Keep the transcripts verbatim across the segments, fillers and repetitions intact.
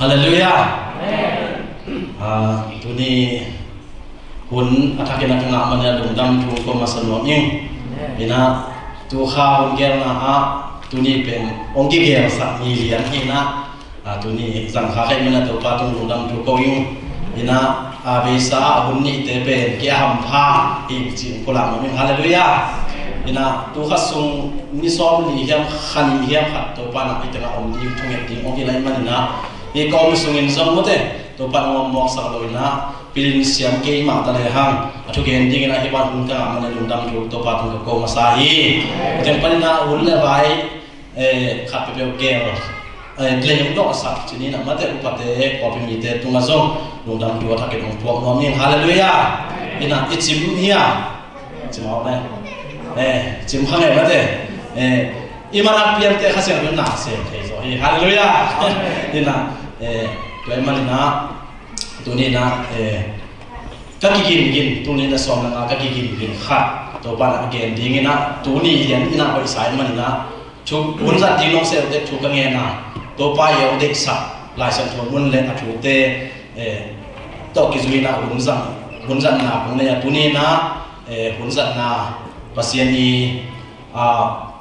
Halleluiah. Ah, tuni hun a thakin a ka ngah manin a lungdam thu ko masa nuam ing. Inah tu kha hun gelna ah tuni pen hong kigelsak ni lian hi inah, ah, tuni zangkha kha ahih manin a Topa tung lungdam thu ko ing. Inah, ah, beisa ah hun nihte pen ki a hampha hi cih ko lak nuam ing. Halleluiah. Inah tu kha sung ni sawm ni hiam kha ni hiam khat Topa in ah i tengah om ding thunget ding hong hi lai manin ah hi ka om sungin zong mawte Topa in hong om mawksak lo inah pilin siam keimah ta lehang a thugen dingin ah hih ban hun ka ngah manin lungdam thu Topa tung ka ko masa hi. Teng panin ah hun le vai, eh, khat peuhpeuh gel, eh, lei hong dawhsak cih ni inah mate upate khuapi mite tungah zong lungdam thu a thakin hong puak nuam ing. Halleluiah. Inah i cim hi a, cim awk ne. Eh, cim kha ngei mate. Eh, i man a piante Kha Siangtho in na sem thei zaw hi. Halleluiah. Inah, eh, tua ahih manin ah tuni inah, eh, ka kigingin, tuni inah sawm le nga ka kigingin khat Topa in ah gen ding inah tuni lian inah hoihsa ahih manin ah thu hun zat ding nong seh uh teh thu ka ngen a, Topa i hong deihsak Lai Siangtho mun le a thute, eh, tawh kizui inah hun zang, hun zatna kong nei a, tuni inah, eh, hun zatna Pasian i, ah,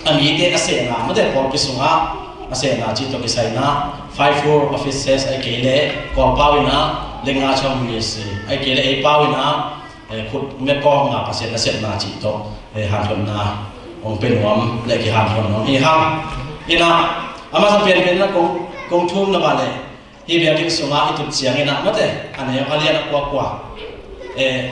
a mite a sehna mate pawlpi sungah a sehna cih tawh kisai inah five four offices ahih kei leh Kawlpau inah Lengachong Ministry ahih kei leh ei pau inah, eh, khut mekawkna Pasian nasepna cih tawh, eh, hanthotna hong pia nuam le kihanthot nuam hi hang. Inah a masa penpen inah kong, kong thumna mah leh hih biakinn sungah i tut ciangin ah mate a neu a lian a kuakua, eh,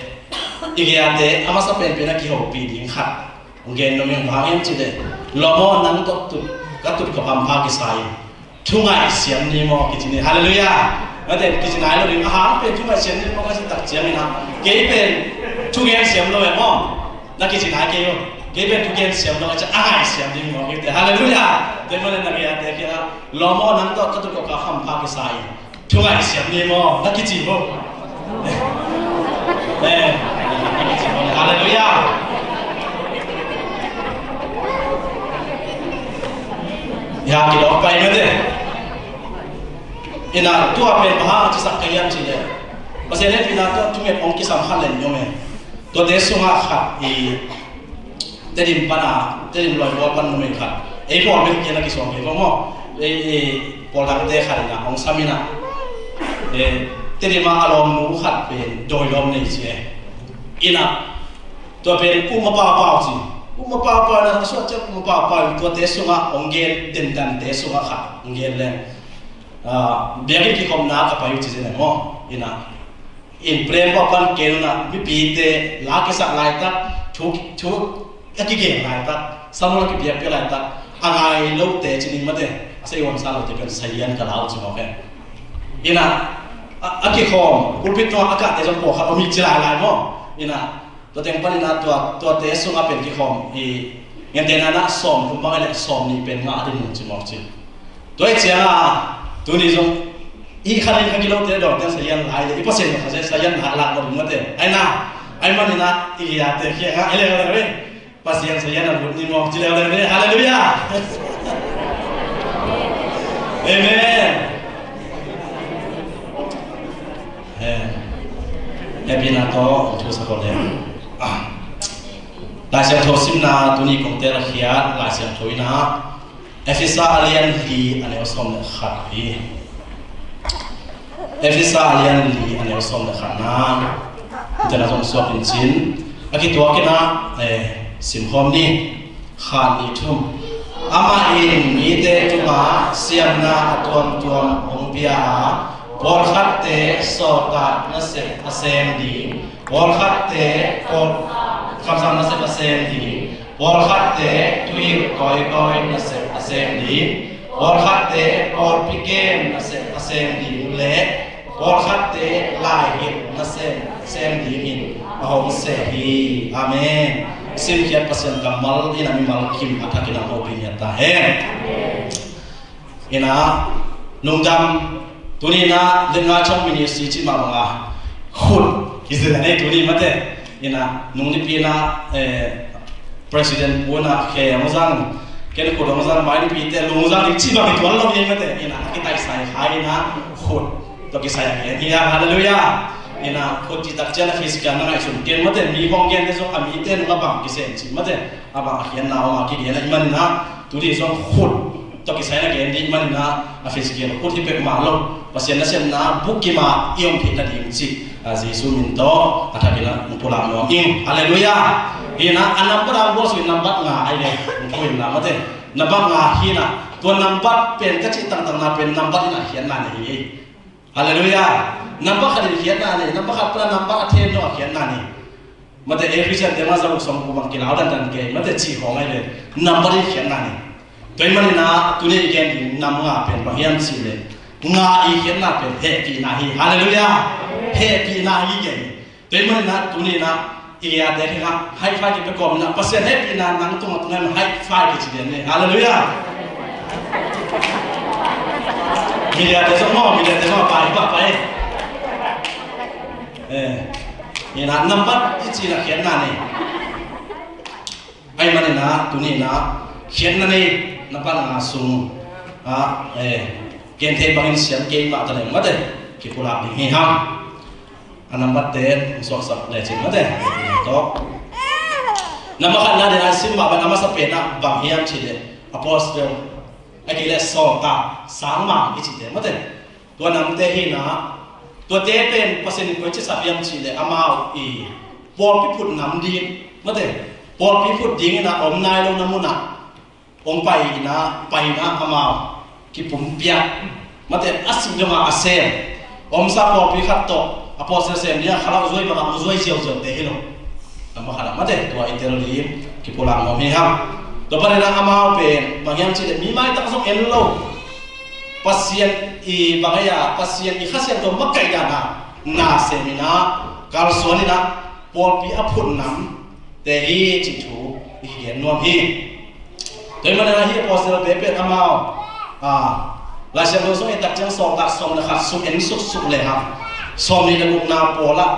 i geite a masa penpen a kihopih ding khat hong gen nuam ing. Bang hiam cih leh lawm aw nang tawh tut, ka tut ka hampha kisai thungaih siam ni maw kici ni. Halleluiah. Mate kici nai lo ding a hang pen thungaih siam ni maw ka cih tak ciangin ah kei pen thugen siam lo e maw na kici nai kei uh. Kei pen thugen siam lo a ciah a ngaih siam ni maw kei te. Halleluiah. Tua ahih manin na geite kiangah lawm aw nang tawh ka tut ka hampha kisai thungaih siam ni maw na kici maw. Eh, halleluiah. Ya kidawk pai mate. Inah tua pen bang hang a cisak ka hiam cih leh Pasian hehpihna tawh thunget hong kisam khat le nih om e. Tuate sungah khat i Tedim pana, Tedim lawibual pan numei khat ei pawl bek kiang a kisuang kei maw. Ei, ei pawl dangte khat inah hong sam inah, eh, Tedim ah a lawmnu khat pen dawi lawm nei ci e. Inah tua pen um a paupau ci. Um a paupau inah a suah ciang um a paupau in tuate sungah hong gen, tendante sungah khat hong gen leng, ah, biakinn kikhopna ka pai uh ci zen e maw. Inah in prem pah pan ken unah mipite la kisak laitak, thu, thu a kigen laitak, samuel a kipiakpiak laitak a ngai lote ci ning mate, a sei huamsa lote pen sazian ka lau ci mawk e. Inah a, a kikhawm pulpit tungah a kahte zong pawlkhat om hi ci lailai maw. Inah tua teng panin ah tua, tuate sungah pen kikhawm i gentehna inah sawmthum bang a leh sawmnih pen ngah a ding ci mawk ci. Tua hi ciangah tuni zong i khanin kha kilote dawngte sazian lai le i Pasian kha sazian lai lak lo ding mate. Aina, ai manin ah i giate kiangah i leuleu hi. Pasian sazian a lut ni maw ci leuleu hi. Halleluiah. Amen. Amen. Hehpihna tawh thu sa ko le. Lai Siangtho simna tuni kong tel khiat Lai Siangtho inah Efesa a lian li a neu sawm le khat hi. Efesa a lian li a neu sawm le khatna. Tena zong suak in cin a kituak inah, eh, simkhawm ni. Khat nih thum. Amah in mite tungah siamna a tuamtuam hong pia a, pawlkhatte sawltak nasep a sem ding, pawlkhatte pawl kamsang nasep a sem ding, pawlkhatte thuhilh kawikawi nasep a sem ding, pawlkhatte pawlpi kem nasep a sem ding le pawlkhatte laihilh nasem sem dingin a hong seh hi. Amen. Simkhiat Pasian kammal in a mimal kim a thakin a hopih ngiat ta hen. Inah lungdam, tuni inah Lengachong Ministry cih mah bangah khut kizil a nei tuni mate. Inah nung nipi inah, eh, President pu inah khe hong zang, Ken khut hong zang mai, nupite lungzang ding cih bang hi tuan lo hi mate. Ina a kitaisai kha ina khut tawh kisai a gen hi a, halleluiah. Ina khut cih tak ciang a physical na ngaihsun ken mate, mi hong gente zong a mite nung a bang kisem cih mate, a bang a khiatna om a kigen ahih manin ah, tuni zong khut tawh kisai na gen ding ahih manin ah, a physical khut hi pek mah lo, Pasian nasepna bukim a i om theih nading cih, a, Jesu min tawh a thakin ah hong pulak nuam ing. Halleluiah. Hi in ah a nambat a hong buak suk in nambat nga ahi ve. Hong pulak in nambat e. Nambat nga hi in ah, tua nambat pen ka cih tangtang na pen nambat in ah khiatna nei hi. Halleluiah. Nambat khat in khiatna nei, nambat khat pan a nambat a then dong a khiatna nei. Mate, e, Christian te mah za buk sawm buk bang kilau dandan kei mate, cih khawng ahi ve. Nambat in khiatna nei. Tua ahih manin ah tuni i gen ding nam nga pen bang hiam cih leh, nga i khiatna pen hehpihna hi. Halleluiah. Hehpihna hi kei. Tua ahih manin ah tuni in ah i gei a te hi hang, high five kipia kawm in ah, Pasian hehpihna nang tungah tung hen, high five kici lian ni. Halleluiah. Media te zong maw, media te maw, pai, pai, pai. Eh, ina nambat i cih na khiatna nei. Ahih manin ah tuni in ah khiatna nei, nambat nga sung ah, eh, gen thei bangin siam kei mah ta leng mate, kipulak ding hi hang. A nambat te suaksak lecin mate. Tawh. Nambat khatna ding a sim mah bang a masa pen ah bang hiam cih leh, apostle, a kei leh sawltak sangmang i cihte mate. Tua namte hi in ah, tuate pen Pasian in koi ci sa hiam cih leh amau i pawlpi phut nam ding mate, pawlpi phut ding in ah om nai lo na mun ah hong pai in ah, pai in ah amau kipumpiak mate, a sih dong a a sem, omsa pawlpi khat tawh apostle sem ding a khalau zuai bang a hong zuai ziauziau te hi lo. Nambat khat ah mate, tua i tel ding kipulak nuam hi hang. Tua panin ah amau pen bang hiam cih leh mi maitak zong en lo, Pasian i bang ahi a, Pasian i Kha Siangtho makaih dan a na sem in ah, kalsuan in ah, pawlpi a phut nam te hi cih thu i kigen nuam hi. Tua ahih manin ah hih apostle te pen amau, a, Lai Siangtho sung i et tak ciang sawltak sawm le khat sung en suksuk le hang, sawmnih le gukna Paul ah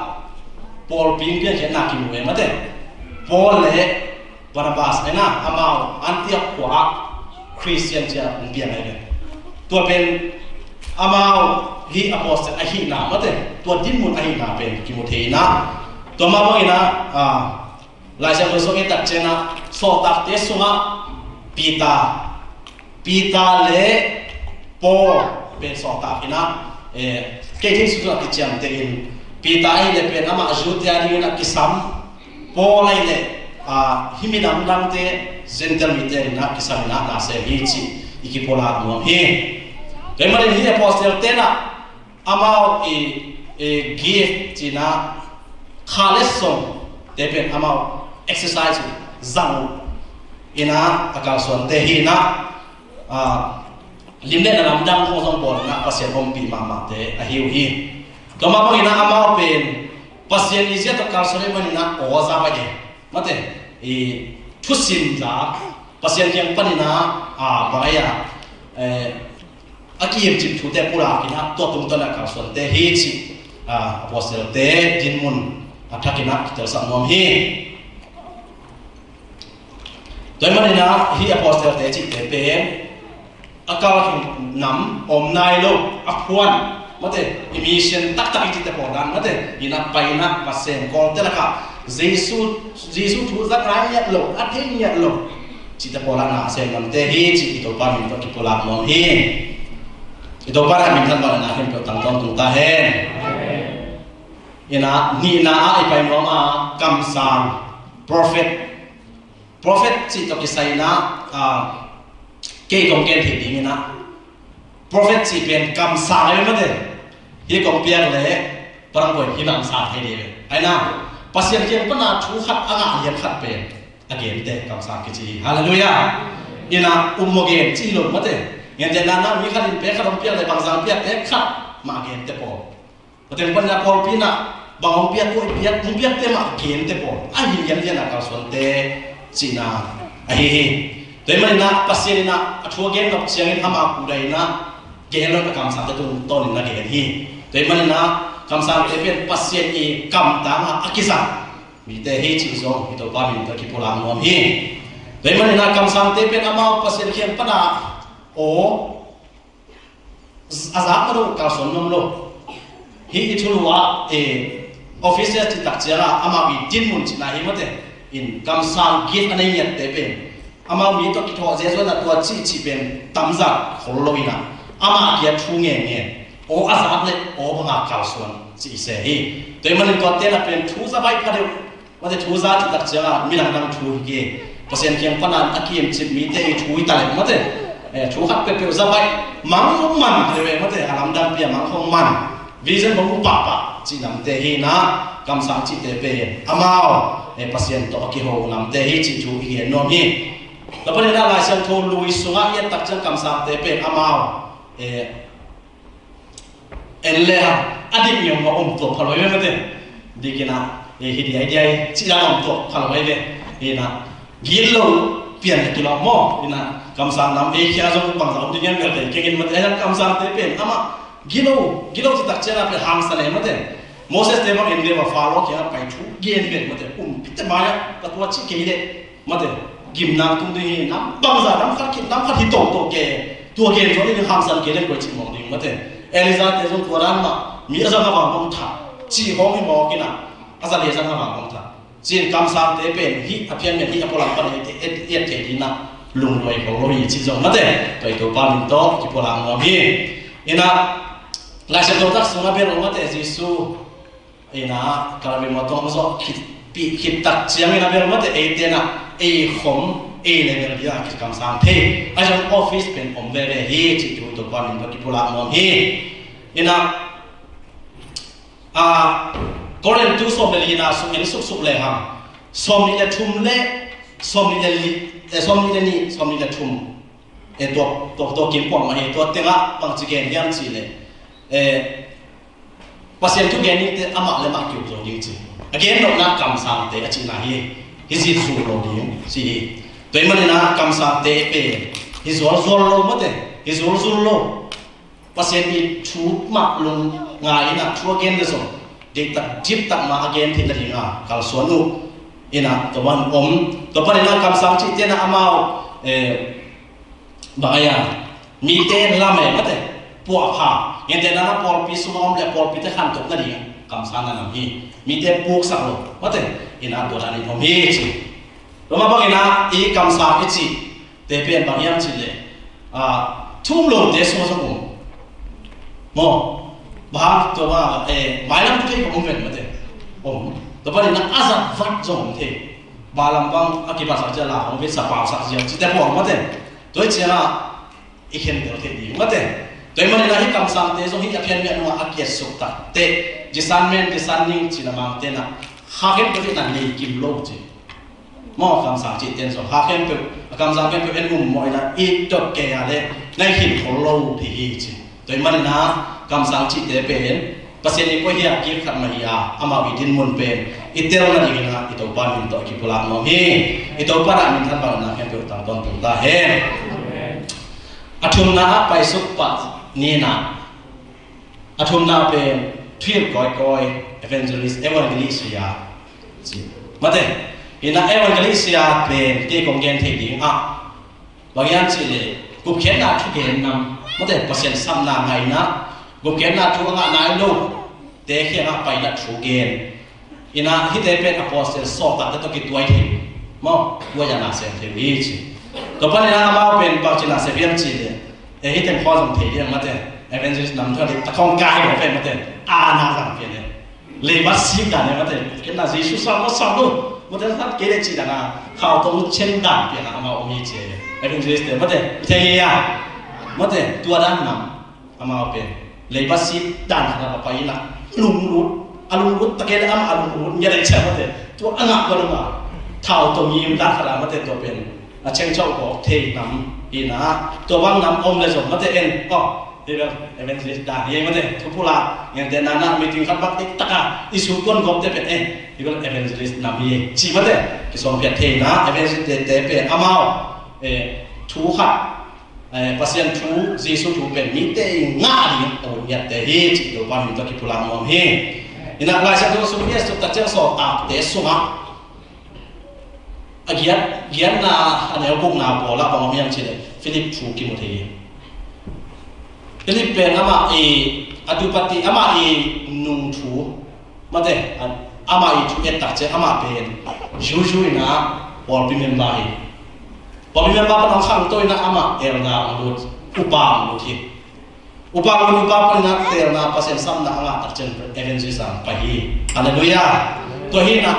pawlpi piankhiatna kimu e mate. Paul le Barnabas in ah amau Antioch khua ah Christian ci a hong piang ahi ve. Tua pen amau hih apostle ahihna mate, tua dinmun ahihna pen kimu thei in ah, tua mah bangin ah, a, Lai Siangtho sung i et tak ciang ah sawltakte sungah Peter, Peter le Paul pen sawltak in ah, eh, kei thei sung sungah kiciamteh in, Peter ahih leh pen amah Jew te a ding in ah kisam, Paul ahih leh, ah, hih minam dangte, Gentile mite in ah kisam in ah na sem hi cih i kipulak nuam hi. Tua ahih manin hih apostle te in ah amau i, i gift ci in ah, kha le song te pen amau exercise uh, zang uh in ah a kalsuante hi in ah, ah, lim le na lamdang khong zong bawl in ah Pasian ompih mahmahte ahi uh hi. Tua mah bangin ah amau pen Pasian i zia tawh kalsuan ahih manin ah aw za pai e. Mate, i thusim za, Pasian kiang panin ah, ah, bang ahi a, eh, a kihimcip thute pulak in ah tua tungtawn a kalsuante hi cih, ah, apostle te dinmun a thak in ah kitelsak nuam hi. Tua ahih manin ah hih apostle te cihte pen a kal khin nam om nai lo, a phuan mate, i mission taktak i cihte pawl dan mate, in ah pai in ah Pasian kawlte lakah Jesu, Jesu thu za ngai ngiat lo, a thei ngiat lo cihte pawl ah na sem namte hi cih i Topa min tawh kipulak nuam hi. I Topa na minthan bang na khempeuh tangtawn tung ta hen. In ah nihna ah i pai nuam a, kamsang, prophet, prophet cih tawh kisai in ah, ah, kei kong gen thei ding in ah, prophet cih pen kamsang ahi mate. Hih kong piak leh parang buai hih bang sang thei ding ve. Ahi na, Pasian kiang pana thu khat a ngah lian khat pen a gente kamsang kici hi. Halleluiah. In ah um maw gen ci hi lo mate. Gente na na mi khat in pek khat hong piak leh bangzang piak te khat mah gente pawl. Pateng pan na pawlpi na bang hong piak, tua i piak, hong piakte mah gente pawl a hi lianlian a kalsuante cihna ahi hi. Tua ahih manin ah Pasian in ah a thu a gen nop ciangin ama kudai in ah gen lo, a kamsangte tungtawn in na gen hi. Tua ahih manin ah kamsangte pen Pasian i kamtang ah a kizang mite hi cih zong i Topa min tawh kipulak nuam hi. Tua ahih manin ah kamsangte pen amau Pasian kiang pana aw a zak mah lo, kalsuan nuam lo. Hih i thulu ah, e, office cih tak ciangah amau i dinmun cihna hi mate. In kamsang gift a nei ngiatte pen amau mi tawh kithawh ziahziah na tua cihcih pen tamzat khol lo in ah amah kia thu ngen ngen, aw a zak le aw banga kalsuan cih i se hi. Tua ahih manin tuate na pen thu za baih pha deuh. Mate, thu za cih tak ciangah midang dang thu hi kei. Pasian kiang pana a kiimcip mite i thu hi ta leh mate, eh, thu khat peuhpeuh za baih, mang hong man, mate, a lamdang pia mang hong man, vision hong mu pahpah cih namte hi in ah, kamsang cihte pen amau, eh, Pasian tawh a kiho namte hi cih thu i gen nuam hi. Tua panin ah Lai Siangtho lui sungah i et tak ciang kamsangte pen amau, eh, en le hang a dik ngiau mah om tuak pha lo hi ve mate. Dik in ah, eh, hi diaidiai cih dan om tuak pha lo hi ve. Hi in ah, gilo pian le kilawm maw. Hi in ah, kamsang nam ei khia zong bangzah om ding hiam bel thei keng in mate. Hi in ah, kamsangte pen amah gilo, gilo cih tak ciangah pen hangsan e mate. Moses te bang en le bang Faro kiangah pai thu gen ven mate. Um pite mai ah, ka tua cih kei leh mate, gimna tung ding hi, nam bangzah, nam khat khit, nam khat hi toto kei, tua gen zo ding hangsan kei leng koi cih mawk ding mate. Elijah te zong tua dan mah, mi a zang a vang bang tha, cih hong hi mawk in ah, a za le zang a vang bang tha. Cih in kamsangte pen hih a phianmen hih a pualam pan et, et, et thei ding in ah, lungduai khol lo hi cih zong mate. Tua i Topa min tawh kipualam nuam hi. In ah, Lai Siangtho tak sungah bel mate, Jesu in ah Kalvari mual tungah hong zawh khit, pih khit tak ciangin a bel mate, eite in ah ei khom, ei level dia kikamsang thei, a zong office pen om veve hi cih thu Topa min tawh kipulak nuam hi. In ah, a, Korin tu sawm le lina sung en suksuk le hang, sawm nih le thum le sawm nih le li, eh, sawm nih le nih, sawm nih le thum. Eh, tua, tua, tua kim puak mah hi, tua tengah bangci gen hiam cih leh, eh, Pasian thu gen dingte amah le mah kiuk zo ding ci. A gen nopna kamsangte a cihna hi, hi zit zul lo ding ci hi. Tua ahih manin ah kamsangte pen hi zualzual lo mate, hi zulzul lo. Pasian i thu mah lungngai in ah thu a gen le zong deihtak diptak mah a gen theih nading a kalsuan uh in ah tua bang om. Tua panin ah kamsang cihte in ah amau, eh, bang a ia, mite lam e mate, puahpha, gentehna na pawlpi sungah om le pawlpite khantoh nading kamsang na nam hi. Mite puksak lo mate, in ah tua danin om hi ci. Tua mah bangin ah i kamsang i cihte pen bang hiam cih leh, ah, thu um lote sungah zong om. Maw, bang hang tua bang, eh, mailam tu thei ka om ven mate. Om. Tua panin ah a zat vat zong om thei. Bang lam bang a kipatsak ciang la hong veksak pausak ziau cihte pawh om mate. Tua hi ciangah i khentel thei ding mate. Tua ahih manin ah hih kamsangte zong hih a phianmen nungah a kiatsuk takteh, discernment, discerning cih na mangte in ah kha khempeuh in ah nei kim lo ci. Maw, kamsang cihte in zong kha khempeuh, a kamsang khempeuh en um mawh in ah i dot kei a leh na i khin khol lo thei hi ci. Tua ahih manin ah kamsang cihte pen Pasian i koih hiah kik khat mah hi a, amau i dinmun pen i tel nadingin ah i Topa min tawh i kipulak nuam hi. I Topa na minthan bangin ah khempeuh tang tawntung ta hen. A thumna ah paisuk pah ni in ah, a thumna pen thuhilh kawikawi, evangelist, evangelisia ci. Mate, in ah evangelisia pen kei kong gen thei ding ah, bang hiam cih leh gupkhiatna thugen nam mate, Pasian sapna ngaihna, gupkhiatna thu a ngah nai lo te kiangah paina thugen. In ah hihte pen apostle sawltakte tawh kituai thei uh. Maw, tua a na sem thei uh hi ci. Tua panin ah amau pen bangci na sem hiam cih leh, eh, hih teng khua zong thei ding mate, evangelist nam thu a ding a khawng kai lo pen mate, a na zang pian e. Leibat sik dan e mate, ken na Jesu sang lo, sang lo mate, sang kei leh cih dan a, khau tong cen dan pian a amau om hi ci. Evangelist te mate, thei hi a mate, tua dan nam amau pen leibat sik dan khat ah va pai in ah, lunglut, a lunglut ta kei leh amah a lunglut ngiat a i ciah mate, tua a ngah tua nungah thau tong ngim dan khat ah mate, tua pen a chengchauh kawk thei nam in ah, tua bang nam om le zong mate en, aw, hi bel evangelist dan hi mate, thupulak, gentehna na meeting khat bang dik tak a i sum tuan gawpte pen, eh, hi bel evangelist nam hi ci mate, kisawmphiat thei in ah evangelist te pen amau, eh, thu khat, eh, Pasian thu, Jesu thu pen mite i ngah ding a ut ngiatte hi cih Topa min tawh kipulak nuam hi. In ah Lai Siangtho sung i et suk tak ciang Sawltakte sungah A giat, giatna a neu gukna pawl ah bang om hiam cih leh Philip thu kimu thei hi. Philip pen amah i a tupati, amah i nung thu, mate, amah i thu et tak ciang amah pen zuzu in ah pawlpi member hi. Pawlpi member pan hong khangto in ah amah elder hong lut, upa hong lut hi. Upa, upa panin ah teelna, Pasian sapna a ngah tak ciang evangelist a pai hi. Halleluiah. Tua hi in ah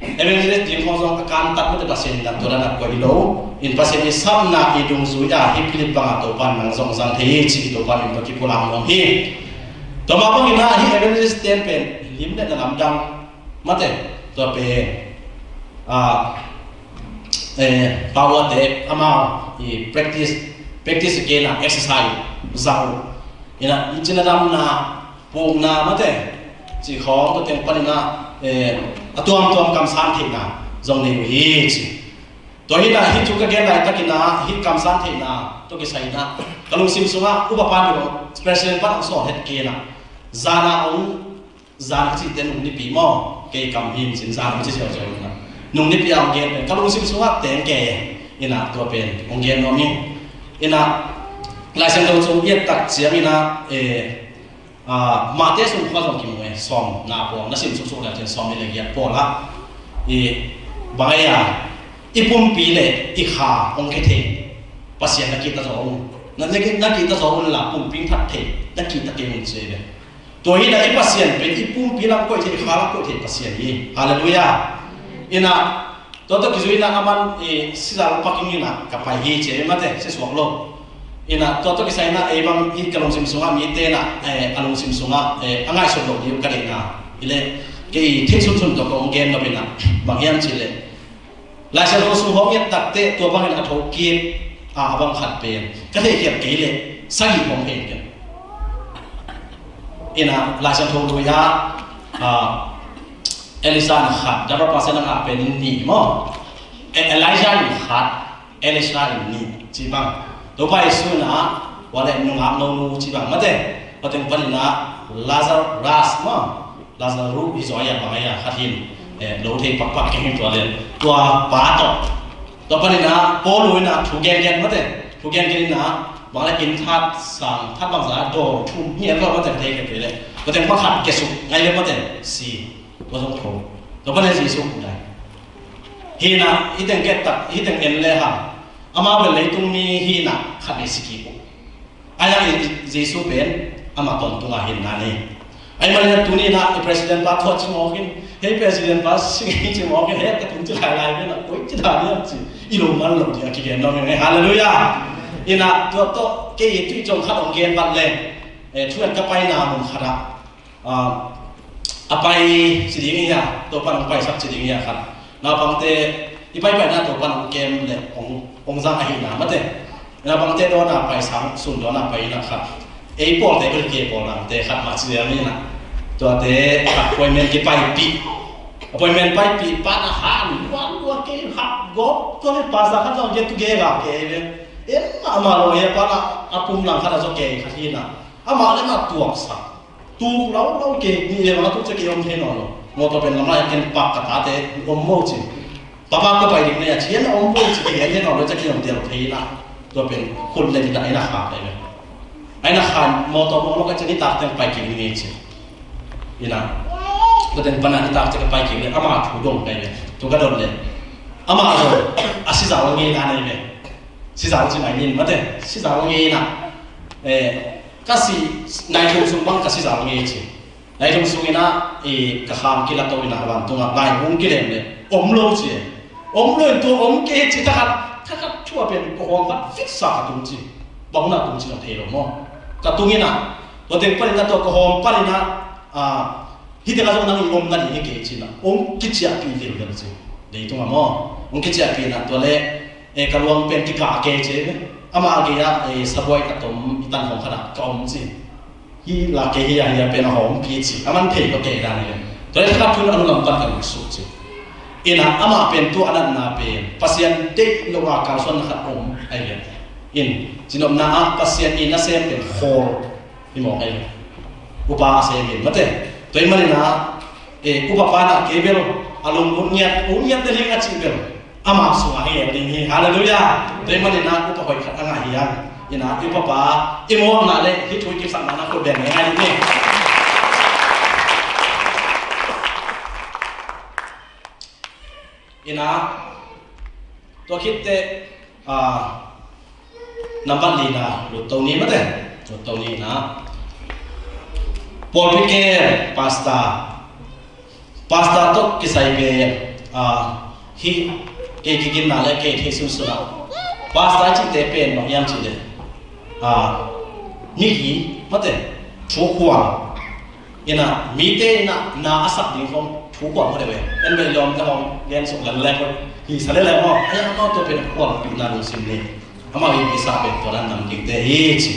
evangelist ding khawng zong a kantat mate, Pasian in ah tua dan a koih lo. In Pasian i sapna i dungzui a hi Philip bang a Topa in nang zong zang thei hi ci hi. Topa min tawh kipulak nuam hi. Tua mah bangin ah hi evangelist ten pen lim le na lamdang mate, tua pen, ah, eh, power te amau i practice, practice again a exercise zau. In ah i cina damna, pukna mate, ci khawng tua teng panin ah, eh, a tuamtuam kamsan theihna zong nei uh hi ci. Tua hi in ah hi thu ka gen laitakin ah hi kamsan theihna tua kisai in ah ka lungsim sungah upa pan ding president pan hong sawl het kei in ah zan a hong zan ka cihte nung nipi maw, kei kam hi in cin zan ka ci ziauziau in ah nung nipi a hong gen pen ka lungsim sungah teng kei in ah tua pen hong gen nuam hi. In ah Lai Siangtho sung i et tak ciangin ah, eh, ah, Mate sung khua zong kimu e, sawm na pawl na sim suksuk le cin sawm nih le giat pawl ah i bang ei a i pumpi le i kha hong khe thei Pasian na kihta zaw un, na, na kihta zaw un la pumpi hong that thei na kihta kei un ci ve. Tua hi in ah i Pasian pen i pumpi lam koih thei, i kha lam koih thei Pasian hi. Halleluiah. In ah tua tawh kizui in ah aman, eh, sizal paking in ah ka pai hi ci e mate, si suak lo. In ah tua tawh kisai in ah ei bang i ka lungsim sungah mite in ah, eh, a lungsim sungah, eh, a ngaihsut loh ding ka deihna hi leh kei theih sunsun tawh ka hong gen nop in ah bang hiam cih leh Lai Siangtho sung hong et tak teh tua bangin a thokik a, a bang khat pen ka theihkhiat kei leh sagih hong thei kei. In ah Lai Siangtho lui ah, ah, Elisha in khat, double portion a ngah pen in nih maw. E-, Elijah in khat, Elisha in nih ci bang. Topa Jesu in ah tua le nungak nonu ci bang mate. Tua teng panin ah Lazarus maw. Lazarus hi zaw a, bang a khat hin, eh, lo thei pakpak keng hi tua le tua pa tawh. Tua panin ah Paul in ah thu gengen mate, thu gengen in ah bang le inn that sang that bangzah dawl thum hi en lo mate, thei kei le tua teng pakhat kiasuk ngai le mate, si, tua zong tho. Tua panin Jesu kum dai. Hi in ah hi teng ket tak, hi teng en le hang amau bel leitung mi hi in ah khat le si kik uh. Ahi hang Jesu pen amah tawntung a hinna nei. Ahi manin tuni in ah i president pa thuah ci mawk in, hei president pa si ci mawk in, hei ka tung ci lailai pen ah koi ci dan hiam ci i lo man lo ding a kigen nuam ing. Halleluiah. In ah tua tawh kei tui cong khat hong gen vat leng, eh, thu en ka paina mun khat ah Ah, a pai ci ding hi a, Topa'n hong paisak ci ding hi a khat. Naupangte i paipaina Topa'n hong kem le hong, hong zang ahihna mate. Naupangte dawn a pai sang, sun dawn a pai in a khat. Ei pawlte bel kei pawl nangte khat mah ci ziau ni na. Tuate khat appointment kipaipih. Appointment paipih pan a han, luan lua kei hak gawp. Tua le pastor khat zong kei tu gei gak kei ve. Em mahmah lo hi a pan a, a pum lang khat a zaw kei khat hi na. Amah le mah tuaksak. Tuk lo lo kei, nih le bang a tuk ciang kei om thei nawn lo. Mawtaw pen lamlai ah ken pak ka tate om vo ci. Papa ka pai ding nei a ci, en a om vo ci, kei en thei nawn lo ciang kei om tel thei na. Tua pen khut le mit ah en a khak ai ve. Ai na khan mawtaw mawk lo ka ciang nitak teng pai kik ni ngei ci. Ina. Tua teng pan a nitak ciang ka pai kik le ama thu dong kai ve. Tua ka dot le. Ama zong a sizau ngei na nei ve. Sizau ci mai nin mate. Sizau ngei na. Eh, Ka si, nai thum sung bang ka si zau ngei ci. Nai thum sung in ah, i, ka kham kila to in ah, a vantungah lai hong kilem le om lo ci. Om lo in tua om kei ci, thakhat, thakhat thu a pen ka hawm khat fitsa ka tung ci. Bang na tung ci zong thei lo maw. Ka tung in ah, tua teng pan in ah tua ka hawm pan in ah, ah, hih teng ah zong nang i om na ding hi kei ci in ah. Om kiciahpih vilvel ci. Leitungah maw. Om kiciahpih in ah tua le, eh, ka luang pen kikah kei ci. Amah a gei ah, eh, sabuai ka tom i tan hawm khat ah ka om ci. Hi la kei hi a, hi a pen a hawmpi ci. A man thei lo kei dan hi. Tua le khat thun a nu lam pan ka lut suk ci. Ina amah pen tua a natna pen Pasian deih lo a kalsuanna khat om ahi ve. In, cinopna ah Pasian i nasem pen khawl hi mawk ahi ve. Upa a sem in mate. Tua i manina, eh, upa pa na kei bel a lunglut ngiat, u ngiat te ling a ci bel. Ama sungah hi ding hi. Halleluiah. Tua ahih manin ah upa hoih khat a ngah hi hang. Ina, i upapa i muakna le hih thu i kipsakna na khut beng ngai ding hi. Ina, tua khit teh, ah, nambat lina lut to ni mate. Lut to ni na. Pawlpi kem, pastor. Pastor tawh kisai pen, ah, hih kei kiginna le kei theih sunsun ah pastor cihte pen bang hiam cih leh, ah, mihing mate, thukhual. Ina, mite ina na a sak ding khong thukhual mate ve. En ve lawm te khong gen suk lel lel khong hi sa lel lel maw. Ai, amau tua pen khualpihna lungsim nei. Amau i kisa pen tua dan nam dingte hi ci.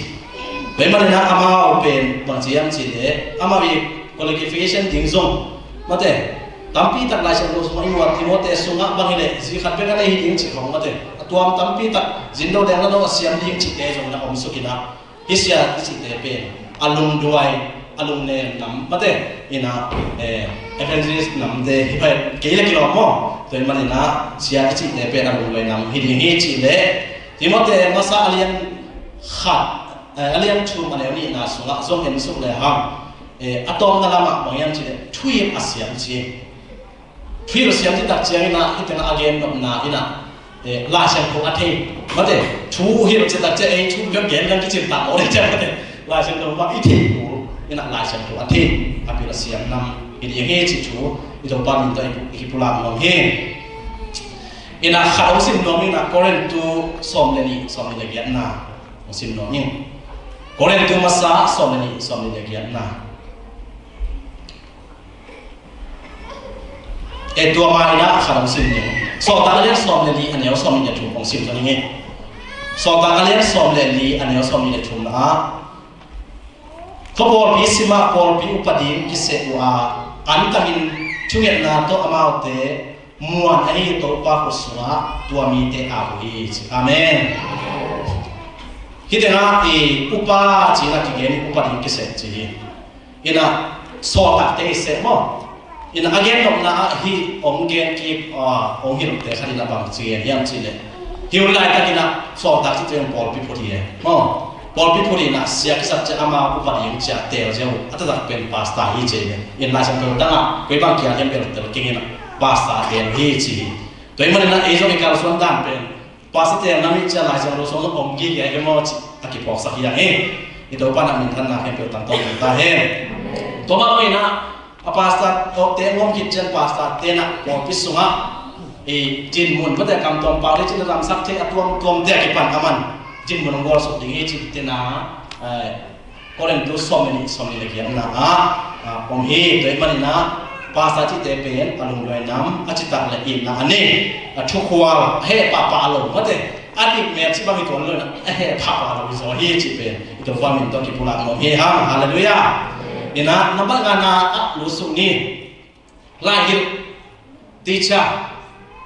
Tua ahih manin ah amau pen bang ci hiam cih leh amau i qualification ding zong mate, tampi tak Lai Siangtho sungah i muat, i muatte sungah bang hi leh zi khat bek a nei hi ding cih khong mate, a tuam tampi tak zindo deng na dong a siam ding cihte zong na om suk ina, hih sia i cihte pen a lungduai, a lungnem nam mate, ina, eh, evangelist namte hi pai kei le kilawm maw. Tua ahih manin ah sia i cihte pen a lungduai nam hi ding hi cih leh Timoti masa a lian khat, eh, a lian thum a neu nihna sungah zong en suk le hang, eh, a tawpna lamah bang hiam cih leh thuhilh a siam ci. Thuhilh a siam cih tak ciangin ah hih tengah a gen nopna in ah, eh, Lai Siangtho a thei mate, thuhilh cih tak ciang ei thu bek gen kan kicin tak maw le ciang mate, Lai Siangtho bang i thei kul in ah Lai Siangtho a thei, a pil a siam nam hi ding hi cih thu i Topa min tawh i kipulak nuam hi. Ina, khat hong sim nuam ing na, Korintu sawm le nih, sawm nih le giatna hong sim nuam ing. Korintu masa sawm le nih, sawm nih le giatna. E, tua ma ina khat hong sim ning. Sawltak a lian sawm le li a neu sawm nih le thum hong sim ning e. Sawltak a lian sawm le li a neu sawm nih le thum na ah, khuapawlpi simah pawlpi upa ding kiseh uh a, antangin thungetna tawh amaute muan ahi Topa khut sungah tua mite ap uh hi ci. Amen. Hih tengah i upa ci-in a kigen, i upa ding kiseh ci hi. Ina, sawltakte i seh maw. Ina, a gen nopna ah hih hong gen kik, ah, hong hilhte khat ina bang ci gen hiam cih leh, hih hun laitakin ah sawltak cih teng pawlpi phut hi e maw. Pawlpi phut ina sia kisap ciang ama upa ding ciah teel ziau, a taktak pen pastor hi ci e. In Lai Siangtho tangah koi bang kia hiam bel tel keng ina pastor teel hi ci hi. Tua ahih manin ah ei zong i kalsuan dan pen pastor teel nam i ciah Lai Siangtho sung zong om gige hi maw cih a kiphawksak hi hang e. I Topa na minthanna khempeuh tangtawng ta hen. Tua mah bangin ah a pastor tawh te ngom khit ciang pastor te na pawlpi sungah i dinmun mate, kam tuam pau le cin lamsak thei a tuamtuamte a kipan a man dinmun hong gualsuk ding hi cih te na, eh, Korintu sawm le nih, sawm nih le giatna ah, ah, om hi. Tua ahih manin ah pastor cihte pen a lungduai nam, a citak le itna a nei, a thukhual, a heh pahpah lo mate, a dik mel cih bang hi tuan lo ina, a heh pahpah lo hi zaw hi cih pen i Topa min tawh kipulak nuam hi hang. Halleluiah. Ina, nambat ngana ah lusuk ni. Laihilh, teacher.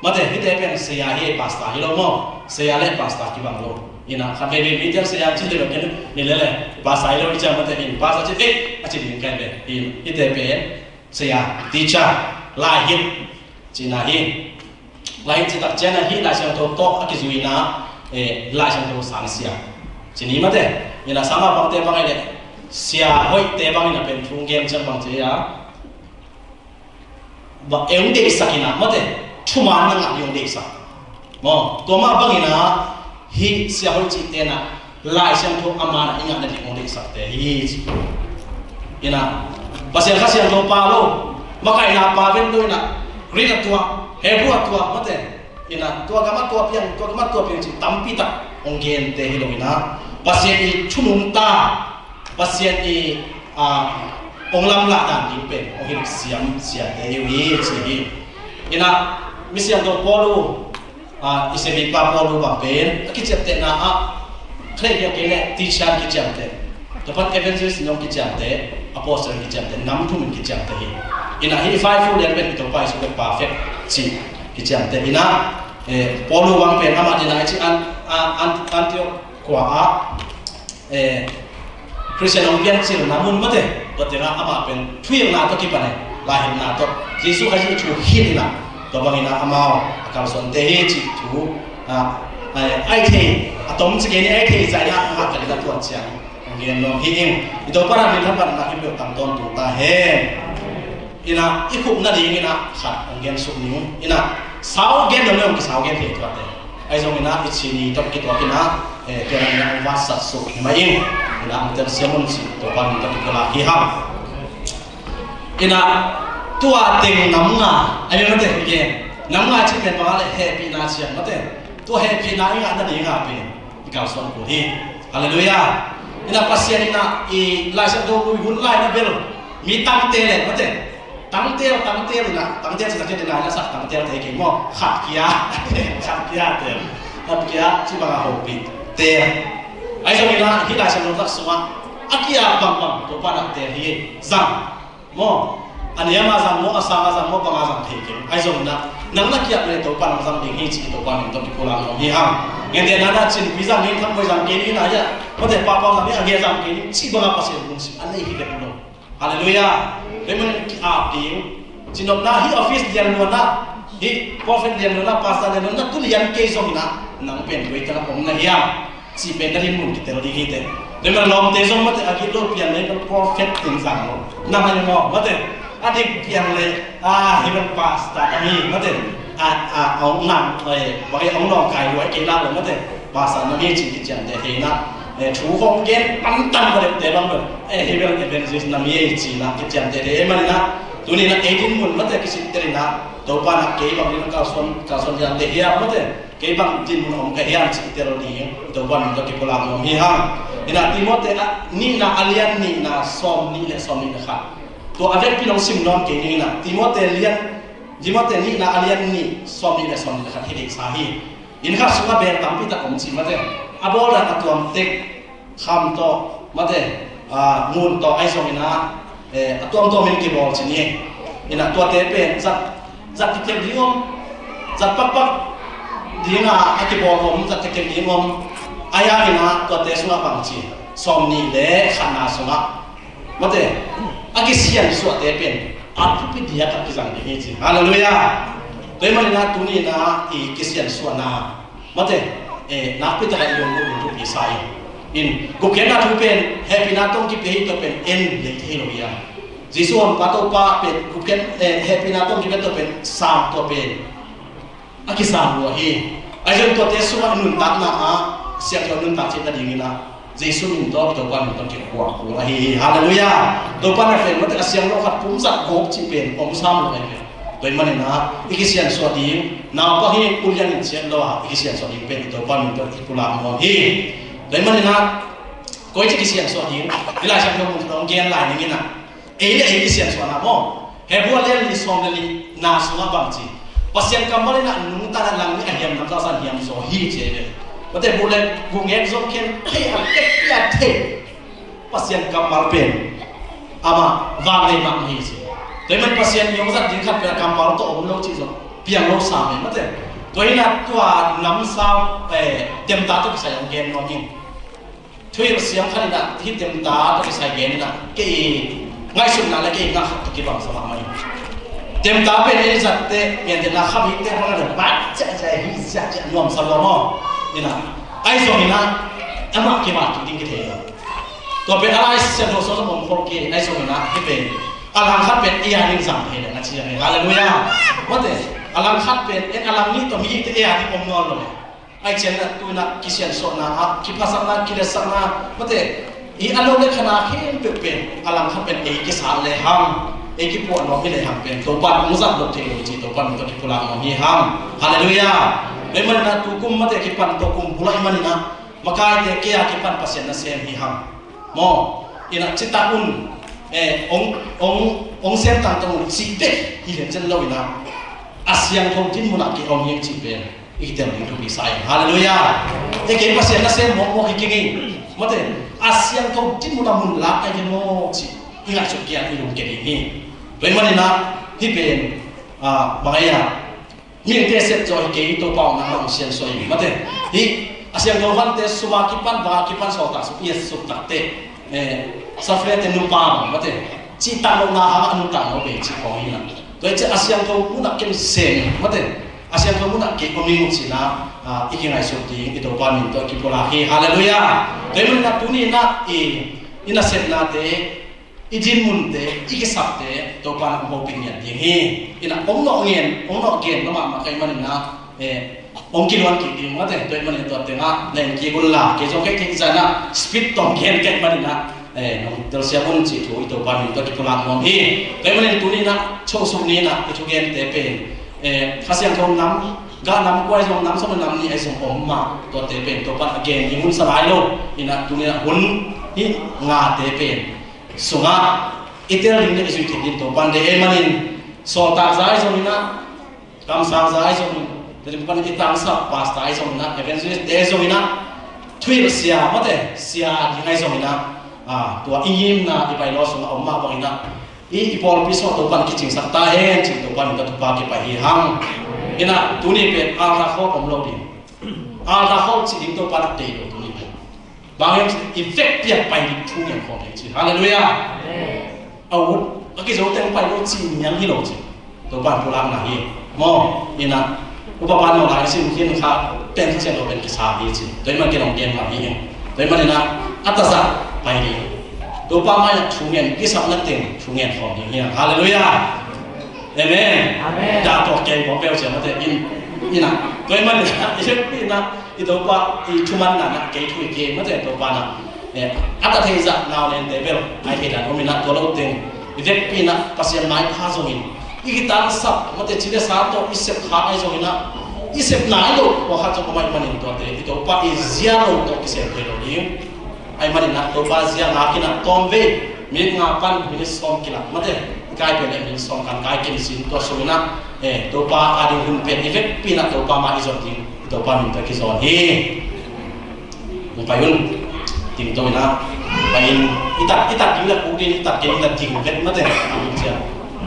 Mate, hihte pen saya hi, pastor hi lo maw. Saya le pastor kibang lo. Ina, khat veivei mite saya ci le lo ken ni le le. Pastor hi lo i ciang mate in, pastor ci, eh, a ci ding kai ve. In, hihte pen saya, teacher. Laihilh cihna hi. Laihilh cih tak ciang a hih Lai Siangtho tawh a kizuina, eh, Lai Siangtho sang sia ci ni mate. Ina, sama bangte bang a le sia hoihte bang ina pen thu gen ciang bang ci a, ba, ei hong deihsak ina mate, thuman na ngah ding hong deihsak. Maw, tua mah bang ina hih sia hoih cihte na Lai Siangtho a man a i ngah na ding hong deihsakte hi ci. Ina, Pasian Kha Siangtho pa lo, makaihna pa ven lo ina, Greek a tua, Hebrew a tua mate. Ina, tua gam a tua piang, tua gam a tua piang ci tampi tak hong gente hi lo ina, Pasian i thu nungta, Pasian i, ah, hong lamlah dan ding pen hong hilh siam siate hi uh hi ci hi. Ina, misiangtho Paul uh, ah, i siampipa Paul uh bang pen a kiciamtehna ah, khat kei leh teacher kiciamteh, tua pan evangelist in hong kiciamteh, apostle in kiciamteh, nam thum in kiciamteh hi. Ina, hih five full lian pen i Topa Jesu pen perfect ci kiciamteh. Ina, eh, Paul uh bang pen amah dina i ci an, an, an, Antioch khua ah, eh, Khristian hong piancilna mun mate, tua tengah amah pen thuhilhna tawh kipan e, laihilhna tawh, Jesu Khazih thu hilhna, Tua bangin ah amau a kalsuante hi cih thu, ah, ai, ai thei, a tom ci kei ni, ai thei zah in ah a ngah ka ding a tua ciang hong gen nuam hi ing. I Topa na min thapat na hi peuh tang tawntung ta hen. In ah i khup nadingin ah khat hong gen suk ning. In ah sau gen nuam le hong kisau gen thei tuate. Ahi zongin ah i ci ni tawh kituakin ah, eh, tua nadingin ah hong vatsat suk hi mah ing. In ah hong telsiam un cih Topa min tawh kipulak hi hang. In ah tua teng nam nga, ai mate, gen nam nga cih pen bang a le hehpihna ciang mate. Tua hehpihna i ngah nading a pen i kalsuan kul hi. Halleluiah. In ah Pasian in ah i Lai Siangtho lui hun lai na bel mi tangte le mate. Tangtel, tangtel in ah, tangtel cih takciang in ah, na sak tangtel te kei maw. Khat kia, khat kia tel. Khat kia cih bang a hopih tel. Ahi zongin ah hih Lai Siangtho tak sungah a kia bangbang Topa na tel hi. Zang maw, a niam a zang maw, a sang a zang maw, bang a zang thei keng. Ahi zongin ah nang na kiap le Topa nang zang ding hi cih Topa min tawh kipulak nuam hi hang. Gentehna in ah Cinpi zang ding, Thangvoi zang kei ding in ah, mate, Pau Pau zang ding, a gei zang kei ding cih bang a Pasian lungsim a nei hi bek lo. Halleluiah. Tua manin ki-ap ding. Cinopna, hih office lian luanna, hih prophet lian luanna, pastor lian luanna tu lian kei zongin ah nang pen koi teng ah om na hiam cih pen na dinmun kitel ding hi teh. Tua manin lawmte zong mate, a gilo pian le prophet teng zang lo. Nang a hi maw mate. A dik pian le, a, hi bang pastor na hi mate. A, a, a hong nang, eh, bang a hong nawngkai luai kei la lo mate. Pastor na hi cih kiciamteh thei in ah, eh, thu hong gen pantan ka depte bang bel, eh, hi bel evangelist na mi ei ci in ah kiciamteh thei. Ahih manin ah tuni in ah ei dinmun mate kisittel in ah, Topa in ah kei bang in ah kalsuan, kalsuan liante hiam mate, kei bang dinmun om ka hiam cih tel ding Topa min tawh kipulak nuam hi hang. In ah Timothy a nihna a lian nihna sawm nih le sawm nih le khat, tua a vekpi in hong sim nawn kei ning in ah, Timothy lian, Timothy nihna a lian nih sawm nih le sawm nih le khat hi deihsa hi. Inn khat sungah bel tampi tak om ci mate. A bawl dan a tuam tek, kham tawh mate, a, ngun tawh ahi zongin ah, eh, a tuamtuam in kibawl ci ni. In ah tuate pen zat, zat kikek ding om, zat pakpak ding a, a kibawl om, zat kikek ding om. Ahi hangin ah tuate sungah bang ci, sawm nih le khatna sungah mate, a kisiansuahte pen a thupi diak a kizang ding hi ci. Halleluiah. Tua ahih manin ah tuni in ah i kisiansuahna mate, eh, nakpi tak a i lungsim in thupi sa hi. In gupkhiatna thu pen hehpihna tawh kipia hi, tua pen en lei thei lo hi a. Jesu Honpa Topa pen gupkhiat, eh, hehpihna tawh kipia, tua pen sang, tua pen a kisang lua hi. Ahi zongin tuate sungah nuntakna ah siangtho nuntak theih nadingin ah Jesu min tawh, Topa min tawh kikuak kul ahi hi. Halleluiah. Topa na pen mate, a siangtho khat pumzat gawp cih pen om sam lo ahi ve. Tua ahih manin ah i kisiansuah ding, naupa hi ulian in ciat lo a i kisiansuah ding pen i Topa min tawh i pulak nuam hi. Tua ahih manin ah koi ci kisiansuah ding, i Lai Siangtho mun tawh hong gen lai ning in ah, ei le ei kisiansuahna maw. Hebru a lian li sawm le lina sungah bang ci, Pasian kammal in ah nungta in ah lang nih a hiam namsau san hiam zaw hi ci hi ve. Mate, bu le bu ngek zong khen thei a, kek pia thei. Pasian kammal pen amah vang nei mah hi ci. Tua ahih man Pasian i hong zat ding khat pen a kammal tawh om lo cih zong piang lo sam hi mate. Tua hi in ah tua namsau, eh, temta tawh kisai hong gen nuam hi. Thuhilh siam khat in ah hih temta tawh kisai gen in ah kei ngaihsutna le kei ngah khat tawh kibang sa mahmah hi. Temta pen ei zatte, Myanmar te na kha bikte bang a le bat ciahciah, hih ciahciah nuamsa lua maw. In ah ahi zongin ah amah kibang kik ding kithei lo. Tua pen a Lai Siangtho sung zong om khol kei, ahi zongin ah hih pen a lang khat pen ei a ding zang thei leh na ci hi. Halleluiah. Mate, a lang khat pen, en a lang nih tawh mihingte ei a ding om nawn lo. Ahi ciangin ah tu in ah kisiansuahna ah, kiphatsakna, kiletsakna, mate, i a lo le khatna khempeuh pen a lang khat pen ei kisat lehang, ei kipuah nuam hi lehang pen Topa in hong zat lo thei lo cih Topa min tawh kipulak nuam hi hang. Halleluiah. Tua ahih manin ah tu kum mate kipan tua kum bul ahih manin ah makaite kei a kipan Pasian nasem hi hang. Maw, in ah citak un, eh, hong, hong, hong sem tangtang un cih bek hi len zen lo in ah, a siangtho dinmun ah kei hong hi ing cih pen i kitel ding thupi sa ing. Halleluiah. Eh, kei Pasian nasem mawkmawk hi keng ing. Mate, a siangtho dinmun ah mun lak ahi ve maw cih i ngaihsut kei a i lungkia ding hi. Tua ahih manin ah hih pen, ah, bang a, mihingte sep zaw hi kei, Topa hong nang hong siansuah hi mate. Hih a siangtho vante sum a kipan, bang a kipan sawltak sum i et suk takteh, eh, Safre te nupa bang mate, cihtak lohna hangah a nuntak lo bei cih khawng hi in ah. Tua hi ciah a siangtho munah ken sem, mate, a siangtho munah kei om ning ci-in ah, ah, i kingaihsut ding i Topa min tawh kipulak hi. Halleluiah. Tua hi manin ah tuni-in ah i, i nasepnate, i dinmunte, i kisapte Topa in ah hong hopih ngiat ding hi. In ah hong nawh ngen, hong nawh gen mahmah ka hih manin ah, eh, hong kiluan kik ding, mate. Tua hi manin tua tengah na en kik un la, kei zong kei kei zan ah speed tawm gen ka hih manin ah, eh, nong telsiam un cih thu i Topa min tawh kipulak nuam hi. Tua hi manin tuni-in ah chosuk ni-in ah i thugente pen, eh, Kha Siangtho nam gah nam kua ahi zong, nam sawm le nam nih ahi zong om mah, tuate pen Topa in ah gen ding hun sa lai lo. In ah tuni-in ah hun hih ngate pen sungah i tel ding le i zuih theih ding Topa in deih ahih manin, sawltak za ahi zongin ah, kamsang za ahi zongin, tua ciang pan i tangsap pastor ahi zongin ah, evangelist te ahi zongin ah, thuhilh sia, mate, sia ding ahi zongin ah, ah, tua i ngimna i bylaw sungah om mah bangin ah, i, i pawlpi sungah Topa in kicingsak ta hen cih Topa min tawh thupha kipai hi hang. In ah tuni pen altar call om lo ding. Altar call cih ding Topa in ah deih lo tuni pen. Bang hiam cih leh i vekpi-a pai ding thu ngen khawm ding ci. Halleluiah. Amen. A ut, a kizo teng pai lo cih niang hi lo ci. Topa in pulakna hi. Maw, in ah, upa pan maw lai sim khin kha pen Kha Siangtho pen kisa hi ci. Tua hi man ken hong gen mah hi. Tua hi manin ah, a tazah pai ding. Topa mai-ah thu ngen, kisapna teng thu ngen khawm ding hi. Halleluiah. Amen. Amen. Dah tawh kei mawk peuh ciang mate in, in ah. Tua hi manin ah, i vekpi-in ah, i Topa i thumanna in ah kei thu hi kei, mate, Topa in ah, eh, a ta thei zah nau nente bel a hi thei dan om in ah, tua lo teng i vekpi-in ah Pasian maipha zongin, i kitangsap, mate, ci le sa tawh i sep kha ahi zongin ah, i sep nai lo tua khat zong om ahih manin tuate i Topa i zia lo tawh kisem thei lo ding. Ahih manin ah Topa zia ngak in ah tawmvei minit nga pan minit sawm kilak, mate, i kai pen le minit sawm kan kai ken sin, tua sungin ah, eh, Topa a ding hun pen i vekpi-in ah Topa mah i zon ding, i Topa min tawh kizawn hi. Hong pai un. Tingto in ah pai in, i tat, i tat ding le kuk ding, i tat kei in ah ding vet, mate. Cia.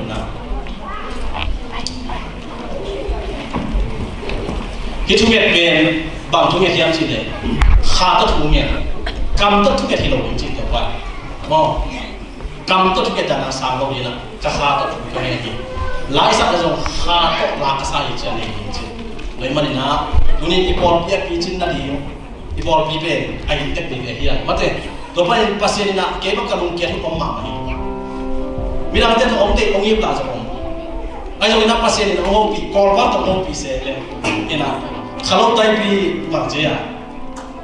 Na. Hih thunget pen bang thunget hiam cih leh, kha tawh thunget, kam tawh thunget hi lo ding cih Topa. Maw, kam tawh thunget dan a sang lo ding a, ka kha tawh thunget hi. Laisak a zong kha tawh la ka sa hi ci a nei ding ci. Tua ahih manin ah tuni i pawlpi a picin nading, i pawlpi pen a inntek ding hi a, mate. Tua panin Pasian in ah kei bang ka lungkiat uh om mahmah hi. Midangte tawh hong deih hong ip lai zong om. Ahi zongin ah Pasian in hong hopih, Kawlpau tawh hong hopih se leh, in ah, kha lo taipi bang ci a,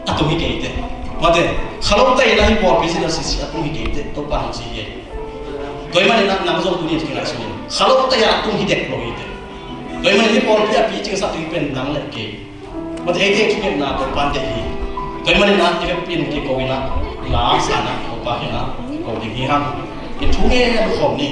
a tung hi kei teh. Mate, kha lo tai in ah hih pawlpi zin a sisi a tung hi kei teh, Topa in ci hi. Tua ahih manin ah nang zong tuni in kingaihsun in, kha lo tai a tung hi dek lo hi teh. Tua ahih manin hih pawlpi a picing sak ding pen nang le kei. Mate, eite thungetna Topa in deih hi. Tua ahih manin ah i vekpi in kiko in ah, la sa in ah Topa kiang ah ko ding hi hang. I thungen khawm ni.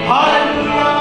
Hallelujah.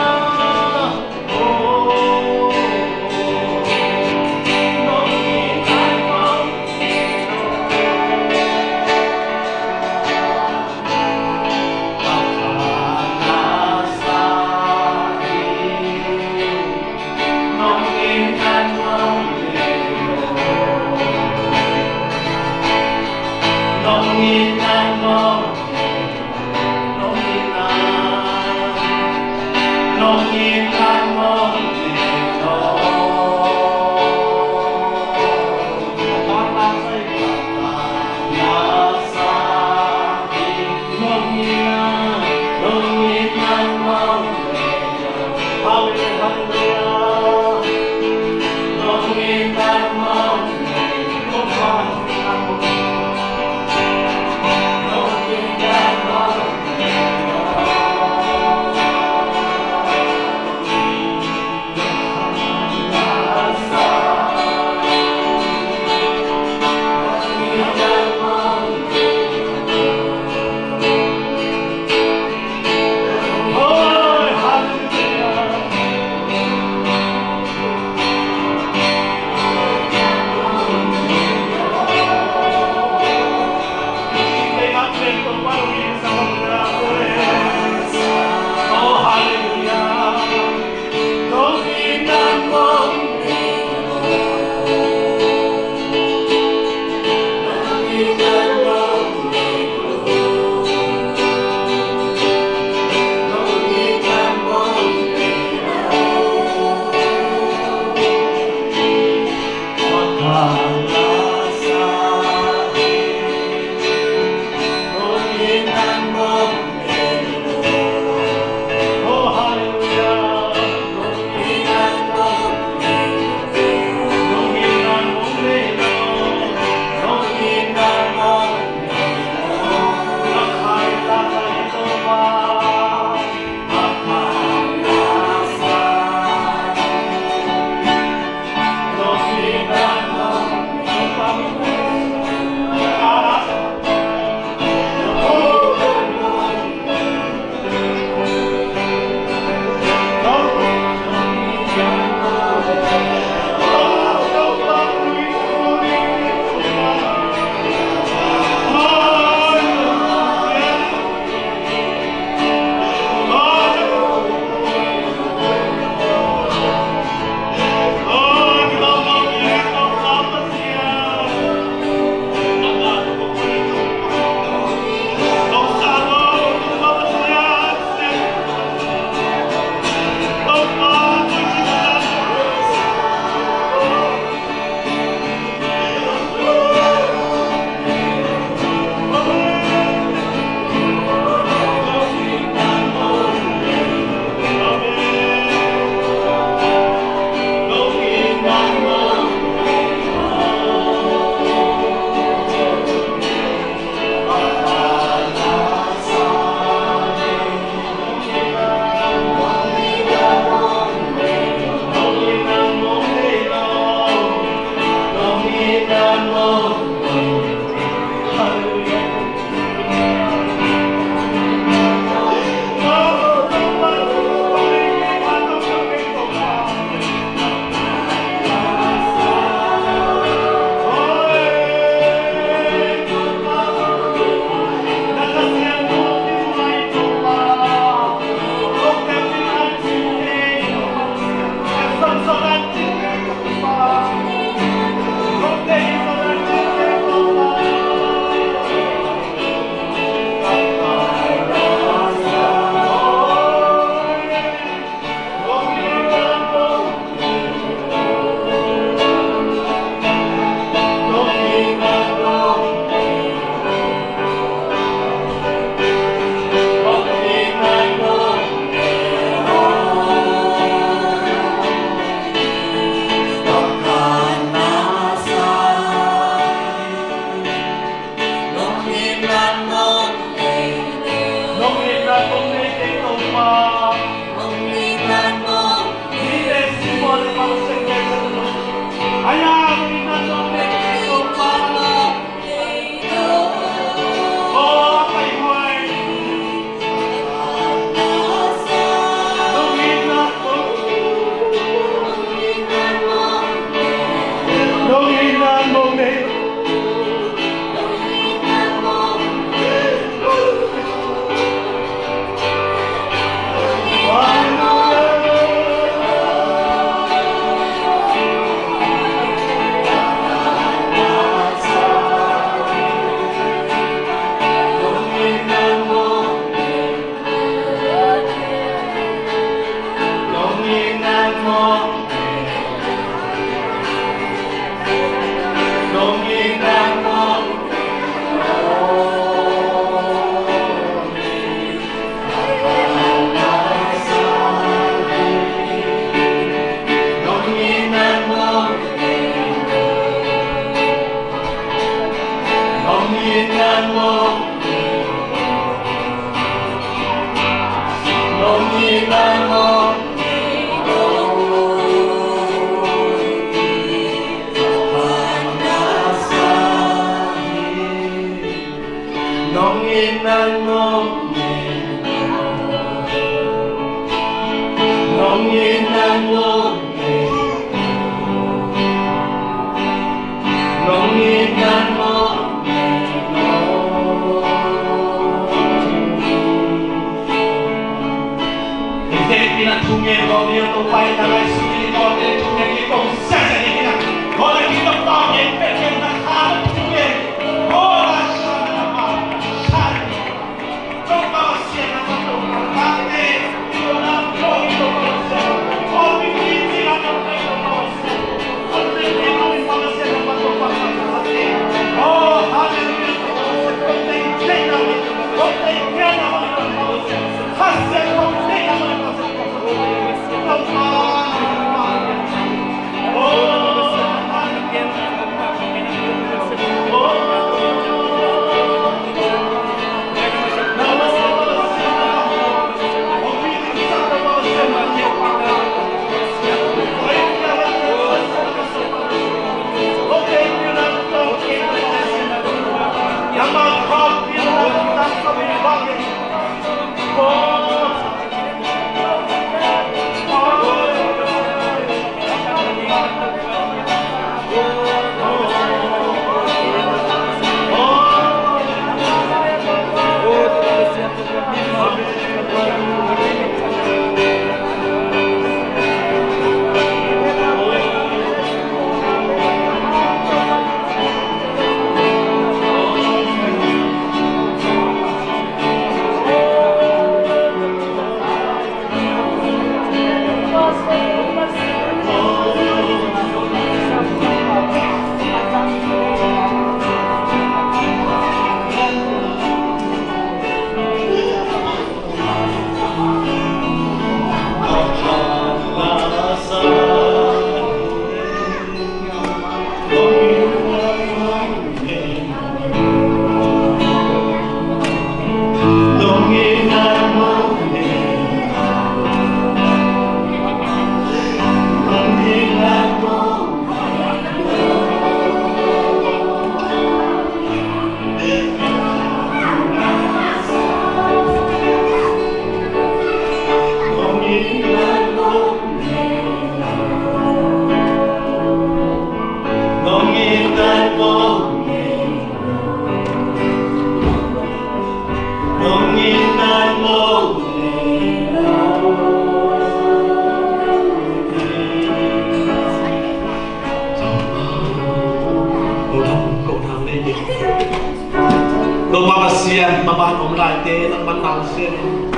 Topa Pasian, maban om laite nangman nang sian in,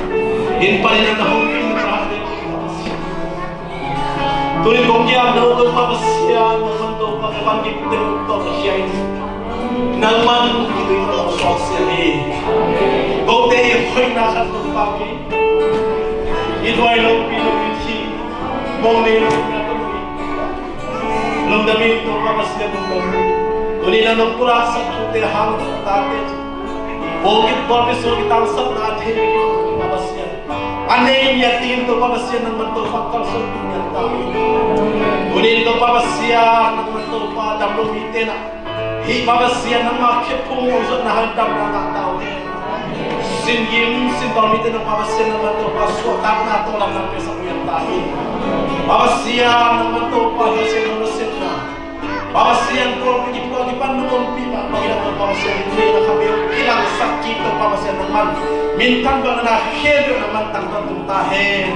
in panin a na hopih na tate. Tuni kong kiam na Topa Pasian, nangman Topa ka van kipte Topa Pasian, nangman kitui na suak sian hi. Kote i hoihna khat Topa hi. I duai lopi lopi thi mong nei lopi na Topa hi. Lungdam in Topa Pasian, lungdam. Tuni na nong pulaksak thute hang tate, pawlpi, pawlpi sung kitangsapna thei Topa Pasian. A nei ngiat dingin Topa Pasian nangman Topa kalsuan ngiat ta. Tuni Topa Pasian nangman Topa damlo mite na hih Pa Pasian nangma khephung hong zuatna hang damna ngah ta uh hen. Sin gim sin tawh mite nang Pa Pasian nangman Topa suahtakna tawh lam nang piasak uh hen ta hi. Pa Pasian nangman Topa Pasian nang na sepna, Pa Pasian Paul kipan nang ompih mah bangin a Topa Pasian in nei na kha bel kilangsak kik Topa Pasian nangman minthang bangin a khempeuh nangman tangtang tung ta hen.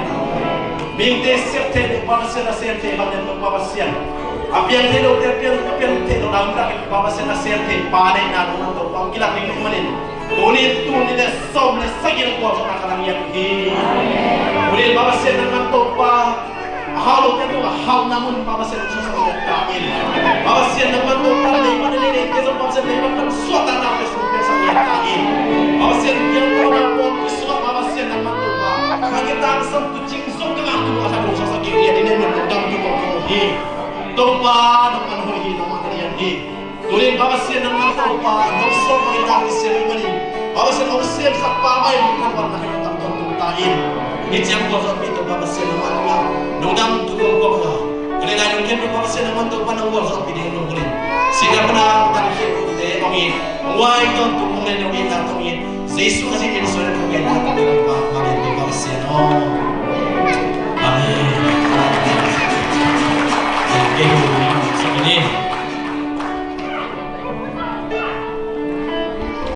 Mihingte siat theih leh Pa Pasian a sem theih bangin Topa Pasian a piang theih lote a piang, a piang theih lo lam dak in Pa Pasian a sem thei pa neihna nangman Topa hong kilak ding nung manin tuni, tuni le sawm le sagih na gualzawhna ka nang ngiat hi. Tuni Pa Pasian nangman Topa a hau lote tungah hauhna mun Pa Pasian hong suaksak ngiat ta in. Pa Pasian nangman Topa leiman a nei neite zong Pa Pasian leiman pan suahtakna Pasian hong piaksak ngiat ta in. Pa Pasian piang tawhna pawlpi sungah Pa Pasian nangman Topa ka kitangsam tucing zong ka ngah tung a hong suaksak ngiat in, in, in, in, dam tung hi. Topa nangman hoih hi, nangman ka lian hi. Tuni Pa Pasian nangman Topa nong sawm bangin nang i sem ahih manin Pa Pasian hong semsak pa mah in nang wan na ka tam tong tung ta in. Hih ciang gualzawhpih Topa Pasian nangman nang nong dam tung kong kong a ka lei lai nong khen Pa Pasian nangman Topa nong gualzawhpih ding nong hun in singapna tan khin ute hong it hong wai tawntung hong len hong itna tong it Jesuh Khazih min suang in ka ngen na ka